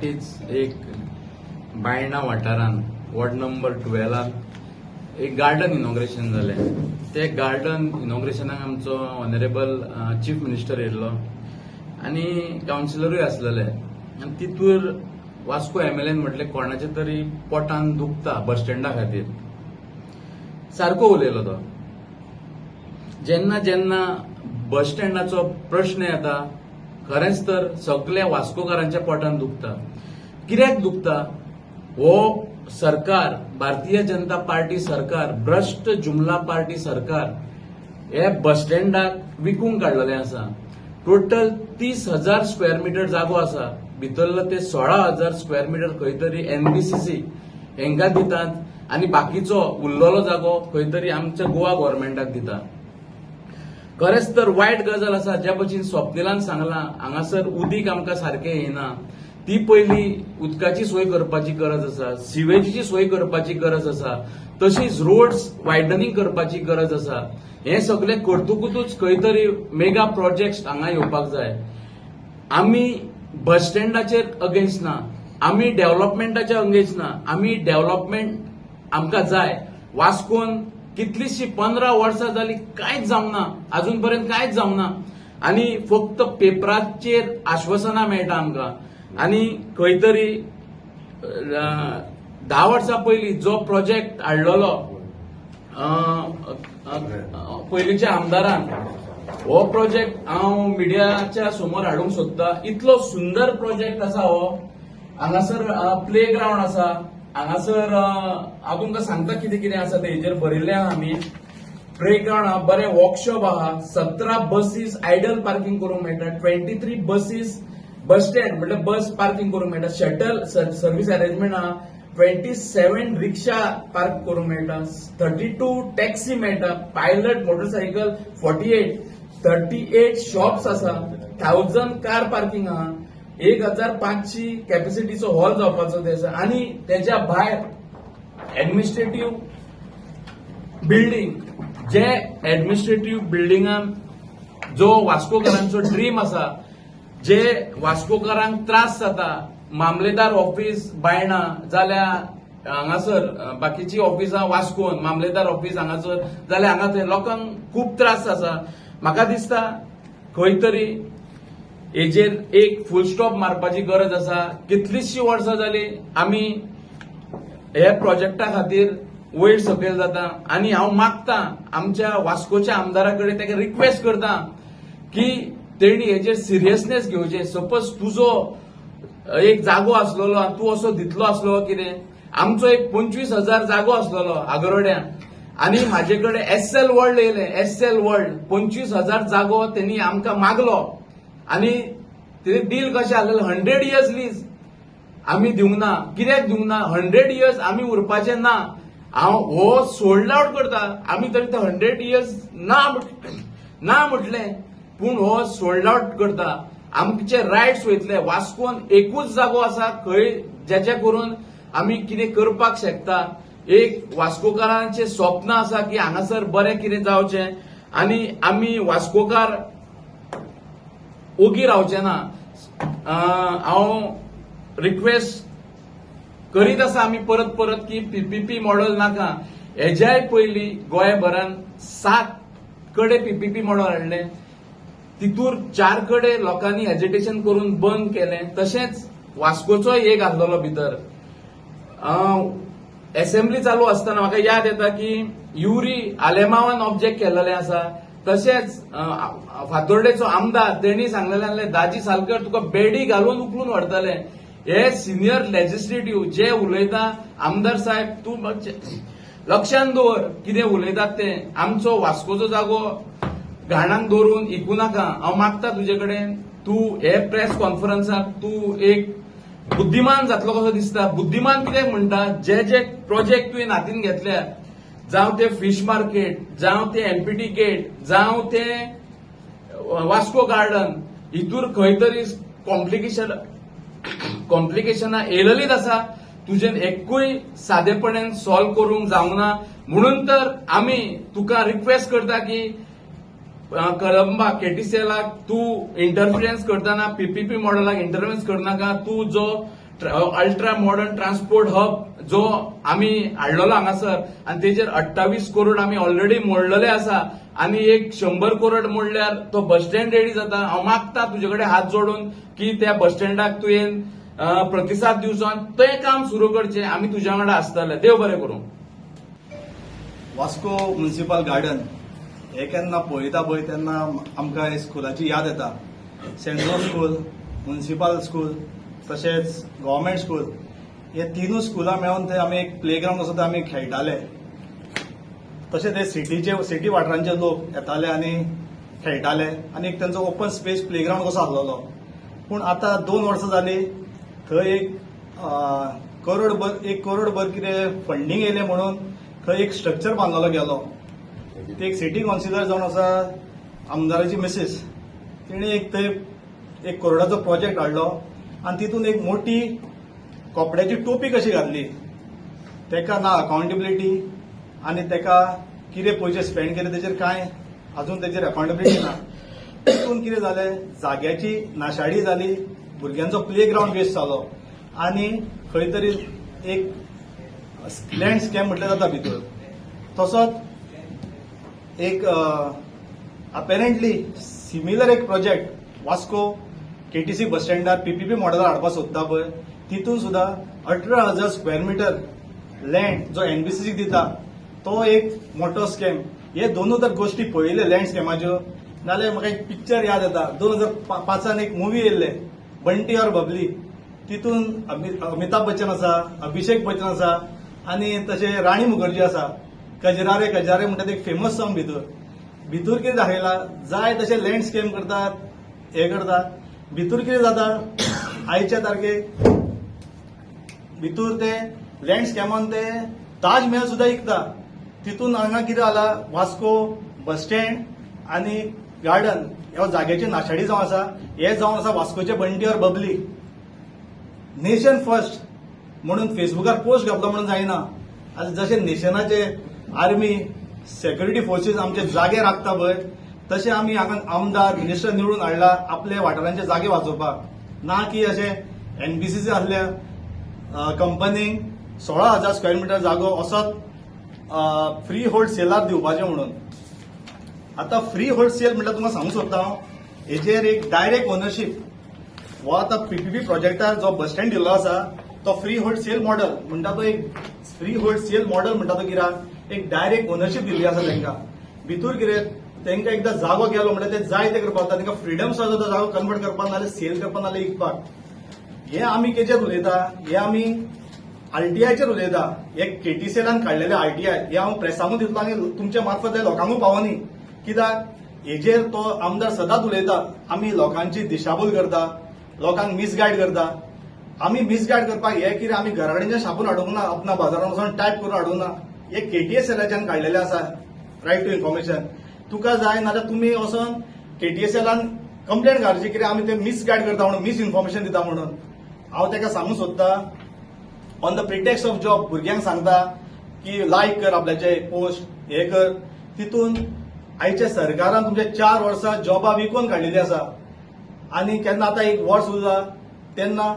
फाटींच एक बायणा वाठारांत वॉर्ड नंबर 12 एक गार्डन इनॉग्रेशन जालें. ते गार्डन इनॉग्रेशनाक आमचो ऑनरेबल चीफ मिनिस्टर येयल्लो आनी कावन्सिलरूय आसलेले आनी तितूर वास्को एमएलएन म्हटलें, कोणाचे तरी पोटान दुखता बस स्टँडा खातीर. सारको उलयलो तो. जेन्ना जेन्ना बस स्टँडाचो प्रश्न येता, खरेंच तर सगल्या वास्कोकारांच्या पोटान दुखता. कित्याक दुखता? हो सरकार, भारतीय जनता पार्टी सरकार, भ्रश्ट जुमला पार्टी सरकार हे बस स्टँडाक विकूंक काडलेलें आसा. टोटल 30,000 स्क्वेअर मिटर जागो आसा. भितरलो ते 16,000 स्क्वेअर मिटर खंय तरी एनबीसीसी हेंकां दितात आनी बाकीचो उरलेलो जागो खंय तरी आमच्या गोवा गव्हर्मेंटाक दिता. खरेंच तर वायट गजाल आसा. ज्या भशेन स्वप्निलान सांगलां, हांगासर उदीक आमकां सारकें येना. ती पयली उदकाची सोय करपाची गरज आसा, सिवेजीची सोय करपाची गरज आसा, तशीच रोड्स वायडनिंग करपाची गरज आसा. हें सगळें करतकूच खंय तरी मेगा प्रोजेक्ट्स हांगा येवपाक जाय. आमी बस स्टँडाचेर अगेन्स्ट ना, आमी डेव्हलपमेंटाच्या अगेन्स्ट ना. आमी डेव्हलपमेंट आमकां जाय. वास्कोन कितलीशी 15 वर्सां जाली, कांयच जावंक ना, अजून पर्यंत कांयच जावंक ना आनी फक्त पेपराचेर आश्वासनां मेळटा आमकां. आनी खंय तरी 10 वर्सां पयलीं जो प्रोजेक्ट हाडलेलो पयलींच्या आमदारान, हो प्रोजेक्ट हांव मिडियाच्या समोर हाडूंक सोदता. इतलो सुंदर प्रोजेक्ट आसा हो. हांगासर प्ले ग्रावंड आसा. हांगासर हांव तुमकां सांगता कितें कितें आसा तें. हेजेर बरयल्लें आहा आमी. प्ले ग्रावंड आहा, बरें वर्कशॉप आहा, 17 बसीस आयडल पार्किंग करूंक मेळटा, 23 बसीस बस स्टँड म्हटल्यार बस पार्किंग करूंक मेळटा, शटल सर्वीस अरेंजमेंट आहा, 27 रिक्षा पार्क करूंक मेळटा, 32 टॅक्सी मेळटा, पायलट मोटरसायकल 48, 38 शॉप्स आसा, 1000 कार पार्किंग आहा, 1500 कॅपॅसिटीचो हॉल जावपाचो ते आसा. आनी तेच्या भायर एडमिनिस्ट्रेटीव्ह बिल्डींग, जे एडमिनिस्ट्रेटीव्ह बिल्डिंगान जो वास्कोकारांचो ड्रीम आसा, जे वास्कोकारांक त्रास जाता, मामलेदार ऑफिस बायणा जाल्यार हांगासर बाकीची ऑफिसां वास्कोन, मामलेदार ऑफिस हांगासर जाल्यार हांगा थंय लोकांक खूब त्रास आसा. म्हाका दिसता खंय तरी हेजेर एक फूल स्टॉप मारपाची गरज आसा. कितलींशीं वर्सां जालीं आमी हे प्रोजेक्टा खातीर वयर सकयल जाता. आनी हांव मागता आमच्या वास्कोच्या आमदारा कडेन, ताका रिक्वेस्ट करता की तेणी हेजेर सिरियसनेस घेवचें. सपोज तुजो एक जागो आसलेलो आनी तूं असो दितलो आसलो कितें? आमचो एक 25,000 जागो आसलेलो आगरोड्या आनी म्हाजे कडेन एस एल वर्ल्ड येयलें. एस एल वर्ल्ड 25,000 जागो तेणी आमकां मागलो आनी ते डील कशें आसलेलें, 100 इयर्स लीज. आमी दिवंक ना. कित्याक दिवंक ना? 100 इयर्स आमी उरपाचे ना. हांव हो सोल्ड आवट करता. आमी तरी ते 100 इयर्स ना ना म्हटलें, पूण हो सोल्ड आवट करता. आमचे रायट्स वयतले. वास्कोन एकूच जागो आसा खंय जेचे करून आमी कितें करपाक शकता. एक वास्कोकारांचे स्वप्न आसा की हांगासर बरें कितें जावचें आनी आमी वास्कोकार ओगी रावचे ना. हांव रिक्वेस्ट करीत आसा आमी परत परत की पीपीपी मॉडेल नाका. हेज्याय पयलीं गोंयभरान सात कडेन पीपीपी मॉडेल हाडलें. तितूर चार कडेन लोकांनी एजिटेशन करून बंद केलें. तशेंच वास्कोचोय एक आसलेलो भितर. एसेंब्ली चालू आसतना म्हाका याद येता की युरी आलेमावान ऑब्जेक्ट केल्लेलें आसा. तशेंच फातोर्डेचो आमदार तेणी सांगलेलें आसलें, दाजी सालकर, तुका बेडी घालून उखलून व्हरतले. हे सिनियर लेजिस्लेटिव्ह जे उलयता, आमदार साहेब, तूं मातशें लक्षान दवर कितें उलयतात तें. आमचो वास्कोचो जागो घाणाक दवरून इकू नाका. हांव मागता तुजे कडेन, तूं हे प्रेस कॉन्फरन्साक तूं एक बुद्धिमान जातलो कसो दिसता. बुद्धिमान कित्याक म्हणटा? जे जे प्रोजेक्ट तुवें हातीन घेतल्या, जावं ते फिश मार्केट, जावं ते एमपीटी गेट, जावं ते वास्को गार्डन, हितूर खंय तरी कॉम्प्लिकेशनां येयलेलीच आसा. तुजें एकूय सादेपणान सॉल्व करूंक जावंक ना. म्हणून तर आमी तुका रिक्वेस्ट करता की कळंबा केटीसीएलाक तूं इंटरफिरन्स करतना, पीपीपी मॉडेलाक इंटरफिरन्स करनाका. तूं जो अल्ट्रा मॉडर्न ट्रान्सपोर्ट हब जो आमी हाडलेलो हांगासर आनी तेजेर 28 करोड आमी ऑलरेडी मोडलेले आसा आनी एक 100 करोड मोडल्यार तो बस स्टँड रेडी जाता. हांव मागता तुजे कडेन हात जोडून की त्या बस स्टँडाक तुवें प्रतिसाद दिवचो आनी तें काम सुरू करचें. आमी तुज्या वांगडा आसतले. देव बरें करूं. वास्को म्युनिसिपल गार्डन हे केन्ना पळयता पळय तेन्ना आमकां स्कुलाची याद येता. Saint Jose school, municipal school तशेंच गव्हर्मेंट स्कूल हे तिनूय स्कुलां मेळून थंय आमी एक प्ले ग्रावंड आसा थंय आमी खेळटाले. तशें ते सिटी वाठारांचे लोक येताले आनी खेळटाले आनी एक तेंचो ओपन स्पेस प्ले ग्रावंड कसो आसलेलो. पूण आतां 2 वर्सां जालीं थंय एक 1 करोड भर कितें फंडींग येयलें म्हणून थंय एक स्ट्रक्चर बांदलेलो गेलो. ती एक सिटी कावन्सिलर जावन आसा आमदाराची मिसीस, तिणें एक थंय 1 करोडाचो प्रोजेक्ट हाडलो आनी तितून एक मोठी कपड्याची टोपी कशी घातली. तेका ना अकाउंटेबिलिटी आनी तेका कितें पयशे स्पेंड केले तेजेर कांय अजून तेजेर अकाउंटेबिलिटी ना. तितून कितें जालें, जाग्याची नाशाडी जाली, भुरग्यांचो प्ले ग्रावंड वेस्ट जालो आनी खंय तरी एक लँड स्कॅम म्हटल्यार जाता भितर. तसोच एक अपेरंटली सिमिलर एक प्रोजेक्ट वास्को केटीसी बस स्टँडार पीपीपी मॉडेलार हाडपाक सोदता पळय, तितून सुद्दां 18,000 स्क्वेअर मिटर लँड जो एनबीसीसीक दिता तो एक मोठो स्कॅम. हे दोनूय तर गोश्टी पळयले लँड स्कॅमाच्यो नाल्यार म्हाका एक पिक्चर याद येता. 2005 एक मुवी येयल्ले, बंटी और बबली. तितून अमिताभ बच्चन आसा, अभिषेक बच्चन आसा आनी तशें राणी मुखर्जी आसा. कजरारे कजरारे म्हणटा ते एक फेमस सॉंग. भितर भितर कितें दाखयला, जाय तशें लँड स्कॅम करतात, हे करतात. भितर कितें जाता, आयच्या तारखेक भितर ते लँड स्कॅमान ते ताज महल सुद्दां विकता. तितून हांगा कितें जाला, वास्को बस स्टँड आनी गार्डन ह्या जाग्याची नाशाडी जावन आसा. हे जावन आसा वास्कोचे बंटी और बबली. नेशन फर्स्ट म्हणून फेसबुकार पोस्ट घातलो म्हणून जायना. आतां जशे नेशनाचे आर्मी, सेक्युरिटी फोर्सीस आमचे जागे राखता पळय, तशे आमी हांगा आमदार, मिनिस्टर निवडून हाडला आपले वाठारांचे जागे वाचोवपाक, ना की अशें एनबीसीसी असल्या कंपनीक 16,000 स्क्वेअर मिटर जागो असोच फ्री होल्ड सेलार दिवपाचें म्हणून. आतां फ्री होल्ड सेल म्हटल्यार तुमकां सांगूंक सोदता हांव, हेजेर एक डायरेक्ट ओनरशीप हो आतां पीपीपी प्रोजेक्टार जो बस स्टँड दिल्लो आसा तो फ्री होल्ड सेल मॉडल म्हणटा. तो एक फ्री होल्ड सेल मॉडल म्हणटा तो कित्याक एक डायरेक्ट ओनरशीप दिल्ली आसा तांकां. भितूर कितें, तांकां एकदां जागो गेलो म्हणल्यार ते जाय ते करपाक जाता. तांकां फ्रिडम आसा तो जागो कन्वर्ट करपाक, नाल्यार सेल करपाक, नाल्यार विकपाक. हे आमी केचेर उलयता? हे आमी आरटीआयचेर उलयता. हे केटीसीएलान काडलेले आरटीआय हे हांव प्रेसाकूय दितलो आनी तुमच्या मार्फत हे लोकांकूय पावोनी. कित्याक हेजेर तो आमदार सदांच उलयता, आमी लोकांची दिशाभूल करता, लोकांक मिसगायड करता. आमी मिसगायड करपाक हे कितें आमी घरा कडेन छापून हाडूंक ना, अपना बाजारान वचून टायप करून हाडूंक ना. हे केटीएसएलाच्यान काडलेले आसा. रायट टू इन्फॉर्मेशन तुका जाय नाल्यार तुमी वचोन केटीएसएलान कंप्लेन घालची, कित्याक आमी ते मिसगायड करता म्हणून, मिस इन्फॉर्मेशन दिता म्हणून. हांव ताका सांगूंक सोदता, on the pretext of job भुरग्यांक सांगता की लायक कर आपल्याचे पोस्ट, हे कर. तितून आयच्या सरकारान तुमच्या 4 वर्सां जॉबां विकून काडलेली आसा. आनी केन्ना आतां एक वर्स उरला तेन्ना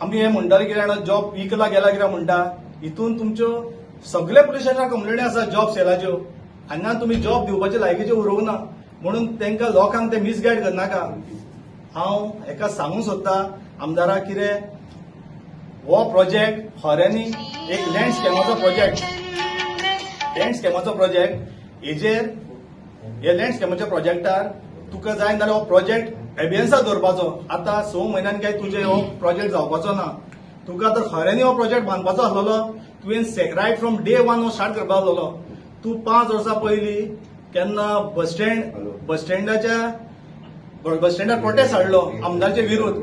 आमी हे म्हणटाले कितें, जॉब विकला गेला कितें म्हणटा. हितून तुमच्यो सगळे पुलीस स्टेशनार कंप्लेनी आसा जॉब सेलाच्यो. हांगा तुमी जॉब दिवपाचे लायकीचे उरोवंक ना म्हणून तांकां लोकांक ते मिसगायड करनाका. हांव हेका सांगूंक सोदता आमदाराक, कितें हो प्रोजेक्ट खऱ्यांनी एक लँड स्कॅमाचो प्रोजेक्ट, लँड स्कॅमाचो प्रोजेक्ट. हेजेर हे लँड स्कॅमाच्या प्रोजेक्टार तुका जाय जाल्यार हो प्रोजेक्ट एबियन्साक दवरपाचो. आतां 6 म्हयन्यान काय तुजे हो प्रोजेक्ट जावपाचो ना. तुका तर खऱ्यांनी हो प्रोजेक्ट बांदपाचो आसलेलो, तुवें रायट फ्रॉम डे वन हो स्टार्ट करपाक आसलेलो. तूं 5 वर्सां पयलीं केन्ना बस स्टँडार प्रोटेस्ट हाडलो आमदारचे विरुद्ध,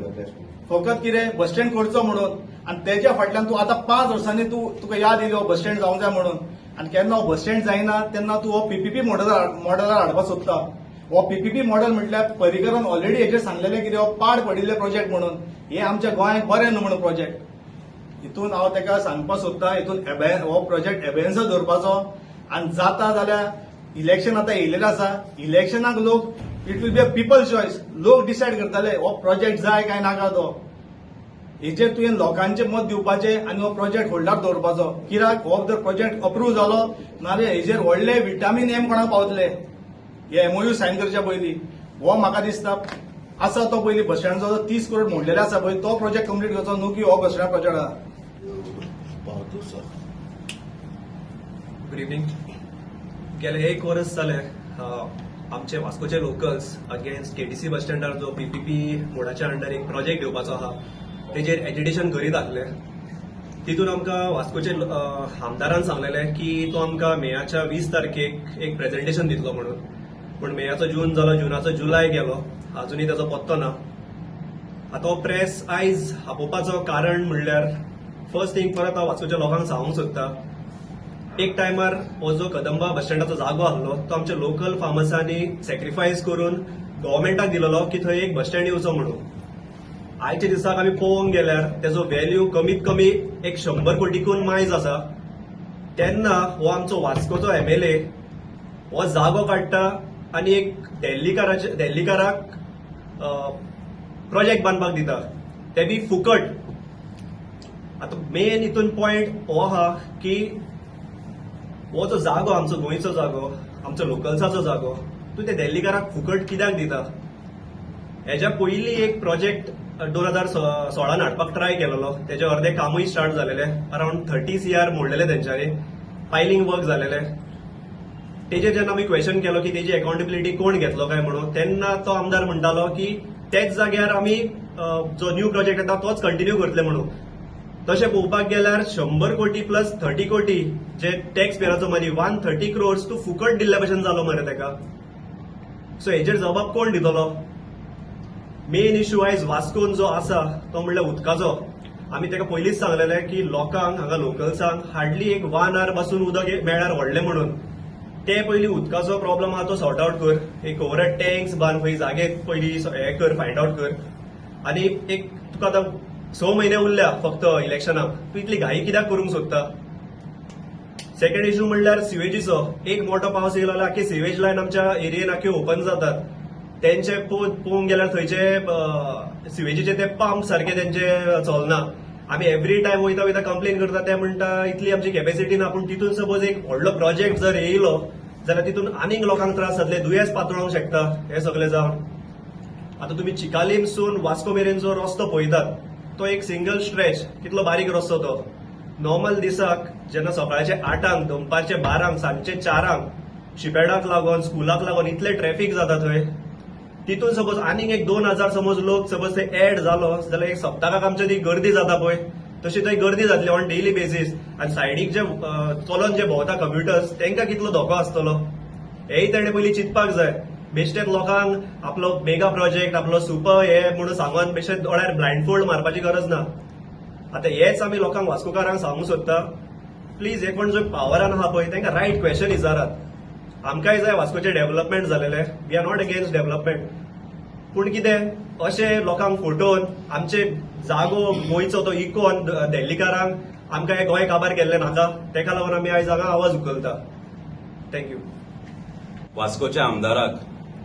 फकत कितें बस स्टँड करचो म्हणून. आनी तेज्या फाटल्यान तूं आतां 5 वर्सांनी तूं तुका याद येयली हो बस स्टँड जावंक जाय म्हणून. आनी केन्ना हो बस स्टँड जायना तेन्ना तूं हो पीपीपी मॉडेलार हाडपाक सोदता. हो पीपीपी मॉडेल म्हटल्यार पर्रीकरान ऑलरेडी हेजेर सांगलेलें कितें, हो पाड पडिल्ले प्रोजेक्ट म्हणून, हे आमच्या गोंयांक बरें न्हू म्हणून प्रोजेक्ट. हितून हांव ताका सांगपाक सोदता, हितून हो प्रोजेक्ट एबेयन्साक दवरपाचो. आनी जाता जाल्यार इलेक्शन आतां येयलेलें आसा, इलेक्शनाक लोक, it will be a people choice, लोक डिसायड करतले हो प्रोजेक्ट जाय काय नाका तो. हेजेर तुवें लोकांचें मत दिवपाचें आनी हो प्रोजेक्ट होल्डार दवरपाचो. कित्याक हो जर प्रोजेक्ट अप्रूव जालो नाजाल्यार हेजेर व्हडले विटामीन एम कोणाक पावतले. हे एमओयू सायन करच्या पयलीं हो म्हाका दिसता आसा तो पयलीं बस स्टँडाचो 30 करोड मोडलेले आसा पळय, तो प्रोजेक्ट कंप्लीट करचो, न्हू की हो बस स्टँड प्रोजेक्ट आसा. पावतो सर. Good evening. गेले एक वर्स जालें, आमचे वास्कोचे लोकल्स अगेन्स्ट केटीसी बस स्टँडार जो पीपीपी मोडाच्या अंडर एक प्रोजेक्ट येवपाचो आहा, तेजेर एजिटेशन करीत आसले. तितून आमकां वास्कोचे आमदारान सांगलेलें की तो आमकां मेयाच्या 20 तारखेक एक प्रेझेंटेशन दितलो म्हणून. पूण मेयाचो जून जालो, जुनाचो जुलय गेलो, अजुनूय ताचो पत्तो ना. आतां हो प्रेस आयज आपोवपाचो कारण म्हणल्यार, फर्स्ट थिंग, परत हांव वास्कोच्या लोकांक सांगूंक सोदता, एक टायमार हो जो कदंबा बस स्टँडाचो जागो आहलो, तो आमच्या लोकल फार्मर्सांनी सॅक्रिफायस करून गव्हर्मेंटाक दिलेलो की थंय एक बस स्टँड येवचो म्हणून. आयच्या दिसाक आमी पळोवंक गेल्यार तेजो व्हॅल्यू कमीत कमी एक 100 कोटीकून मायज आसा. तेन्ना हो आमचो वास्कोचो एमएलए हो जागो काडटा आनी एक दिल्लीकाराक प्रोजेक्ट बांदपाक दिता, ते बी फुकट. आतां मेन हितून पॉयंट हो आहा की हो जो जागो, आमचो गोंयचो जागो, आमचो लोकल्साचो जागो, तूं ते दिल्लीकाराक फुकट कित्याक दिता? हेज्या पयलीं एक प्रोजेक्ट 2016न हाडपाक ट्राय केलेलो. तेजे अर्दे कामूय स्टार्ट जालेले, अरावंड 30 सीआर मोडलेले तेंच्यांनी, पायलिंग वर्क जालेले. तेजेर जेन्ना आमी क्वेश्चन केलो की तेजी अकाउंटेबिलिटी कोण घेतलो काय म्हणून, तेन्ना तो आमदार म्हणटालो की तेच जाग्यार आमी जो न्यू प्रोजेक्ट येता तोच कंटिन्यू करतले म्हणून. तशें पळोवपाक गेल्यार 100 कोटी प्लस 30 कोटी जे टॅक्स पेयराचो मनी, 130 क्रोर्स तूं फुकट दिल्ल्या भशेन जालो मरे तेका. सो हेजेर जबाब कोण दितलो? मेन इश्यू आयज वास्कोन जो आसा तो म्हणल्यार उदकाचो. आमी तेका पयलींच सांगलेलें की लोकांक हांगा, लोकल्सांक हार्डली एक वन our पासून उदक मेळ्ळ्यार व्हडलें म्हणून. ते पयलीं उदकाचो प्रॉब्लम आहा तो सॉर्ट आउट कर, एक ओवर टँक्स बांद खंय जागे, पयलीं हें कर, फायंड आउट कर. आनी एक तुका आतां 6 म्हयने उरल्या फक्त इलेक्शनाक, तूं इतली घाई कित्याक करूंक सोदता? सेकंड इश्यू म्हणल्यार सिवेजीचो. एक मोठो पावस येयलो जाल्यार आख्खी सिवेज लायन आमच्या एरियेन आख्खी ओपन जातात. तेंचे पळोवंक गेल्यार थंयचे सिवेजीचे ते पंप सारके तेंचे चलना. आमी एवरी टायम वयता वयता कंप्लेन करता, ते म्हणटा इतली आमची कॅपॅसिटी ना. पूण तितून सपोज एक व्हडलो प्रोजेक्ट जर येयलो जाल्यार तितून आनीक लोकांक त्रास जातले, दुयेंस पातळोंक शकता हे सगळे जावन. आतां तुमी चिकालीमसून वास्को मेरेन जो रस्तो पळयतात, तो एक सिंगल स्ट्रेच, कितलो बारीक रस्तो तो. नॉर्मल दिसाक जेन्ना सकाळचे 8आंक, दनपारचे 12आंक, सांजचे 4आंक शिपयार्डाक लागून, स्कुलाक लागून इतले ट्रॅफिक जाता थंय, तितून सपोज आनीक एक 2000 समज लोक सपोज थंय एड जालो जाल्यार एक सप्तकाक आमच्या ती गर्दी जाता पळय, तशी थंय गर्दी जातली ऑन डेली बेसीस. आनी सायडीक जे चलोन जे भोंवता कम्युटर्स, तांकां कितलो धोको आसतलो, हेय तेणें पयलीं चिंतपाक जाय. बेश्टेच लोकांक आपलो मेगा प्रोजेक्ट, आपलो सुपर हे म्हणून सांगून बेश्टेच दोळ्यार ब्लायंड फोल्ड मारपाची गरज ना. आतां हेच आमी लोकांक, वास्कोकारांक सांगूंक सोदता, प्लीज हे कोण जो पावरान आहा पळय तांकां रायट क्वेश्चन विचारात. आमकांय जाय वास्कोचें development जालेलें, we are not against development, पूण कितें अशें लोकांक फटोवन आमचे जागो, गोंयचो तो इकोन दिल्लीकारांक आमकां हें गोंय काबार केल्लें नाका. तेका लागून आमी आयज हांगा आवाज उखलता. Thank you. वास्कोच्या आमदाराक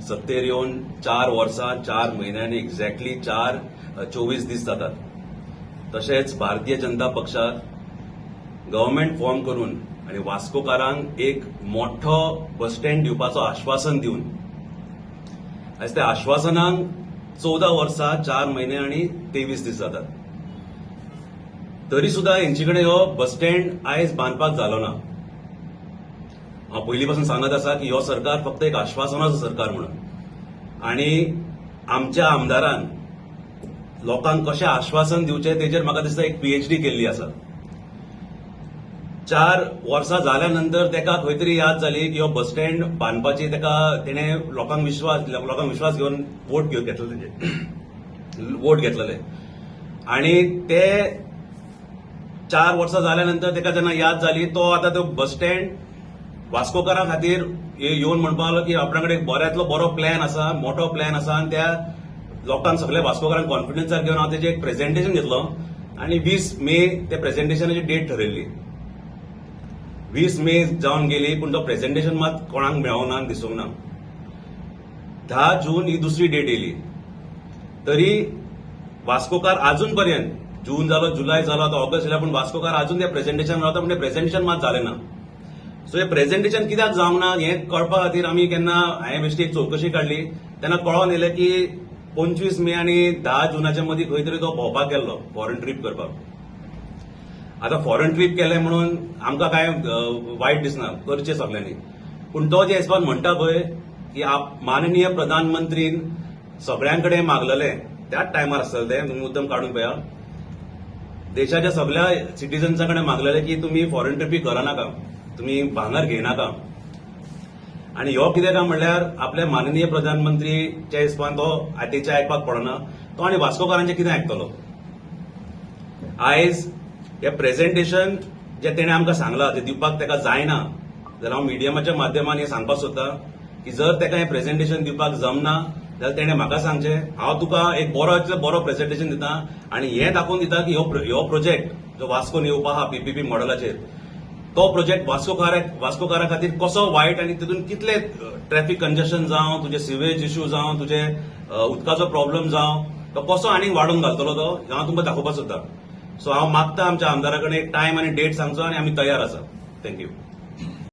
सत्तेर येवन 4 वर्सां 4 म्हयन्यांनी एक्झॅक्टली 24 दीस जातात. तशेंच भारतीय जनता पक्षाक गव्हर्मेंट फॉर्म करून आनी वास्कोकारांक एक मोठो बस स्टँड दिवपाचो आश्वासन दिवन आयज त्या आश्वासनाक 14 वर्सां 4 म्हयने आनी 23 दीस जातात, तरी सुद्दां हेंचे कडेन हो बस स्टँड आयज बांदपाक जालो ना. हांव पयलीं पासून सांगत आसा की हो सरकार फक्त एक आश्वासनाचो सरकार म्हणून. आनी आमच्या आमदारान लोकांक कशें आश्वासन दिवचें तेजेर म्हाका दिसता एक पीएचडी केल्ली आसा. 4 वर्सां जाल्या नंतर तेका खंय तरी याद जाली की हो बस स्टँड बांदपाची. तेका तेणें लोकांक विश्वास घेवन वोट घेवन घेतले, तेजे वोट घेतलेले. आनी ते 4 वर्सां जाल्या नंतर तेका जेन्ना याद जाली, तो आतां तो बस स्टँड वास्कोकारां खातीर येवन म्हणपाक लागलो की आपणा कडेन एक बऱ्यांतलो बरो प्लॅन आसा, मोठो प्लॅन आसा. आनी त्या लोकांक, सगल्या वास्कोकारांक कॉन्फिडन्सार घेवन हांव तेजें एक प्रेझेंटेशन घेतलो आनी 20 मे त्या प्रेझेंटेशनाची डेट ठरयल्ली. 20 मे जावन गेली, पूण तो प्रेझेंटेशन मात कोणाक मेळोंक ना आनी दिसूंक ना. 10 जून ही दुसरी डेट येयली, तरी वास्कोकार अजून पर्यंत जून जालो, जुलय जालो, आतां ऑगस्ट जाल्या, पूण वास्कोकार अजून ते प्रेझेंटेशन रावता, पूण ते प्रेझेंटेशन मात जालें ना. सो हें प्रेझेंटेशन कित्याक जावंक ना हें कळपा खातीर आमी केन्ना हांवें बेश्टी एक चवकशी काडली तेन्ना कळोन येयलें की 25 मे आनी 10 जुनाच्या मदीं खंय तरी तो भोंवपाक गेल्लो फॉरेन ट्रीप करपाक. आतां फॉरेन ट्रीप केलें म्हणून आमकां कांय वायट दिसना, करचें सगल्यांनी, पूण तो जे हिसपान म्हणटा पळय की माननीय प्रधानमंत्रीन सगळ्यां कडेन मागलेलें त्याच टायमार आसतलें तें, तुमी मुद्दम काडून पळया, देशाच्या सगळ्या सिटीजन्सां कडेन मागलेलें की तुमी फॉरेन ट्रिपी करनाका, तुमी भांगर घेयनाका. आनी ह्यो कितें काय म्हणल्यार आपल्या माननीय प्रधानमंत्रीच्या हिसपान तो तेचे आयकपाक पडना तो, आनी वास्कोकारांचें कितें आयकतलो. आयज हे प्रेझेंटेशन जे तेणें आमकां सांगलां तें दिवपाक ताका जायना जाल्यार हांव मिडियमाच्या माध्यमान हें सांगपाक सोदता की जर ताका हें प्रेझेंटेशन दिवपाक जमना जाल्यार तेणें म्हाका सांगचें, हांव तुका एक बरो बरो प्रेझेंटेशन दिता आनी हें दाखोवन दिता की ह्यो प्रोजेक्ट जो वास्कोन येवपा आहा पीपीपी मॉडलाचेर, तो प्रोजेक्ट वास्कोकारा खातीर कसो वायट आनी तितून कितले ट्रॅफिक कंजेशन जावं, तुजे सिवेज इश्यू जावं, तुजे उदकाचो प्रॉब्लम जावं, तो कसो आनीक वाडोवन घालतलो तो हांव तुमकां दाखोवपाक सोदता. सो हांव मागता आमच्या आमदारा कडेन एक टायम आनी डेट सांगचो आनी आमी तयार आसा. Thank you.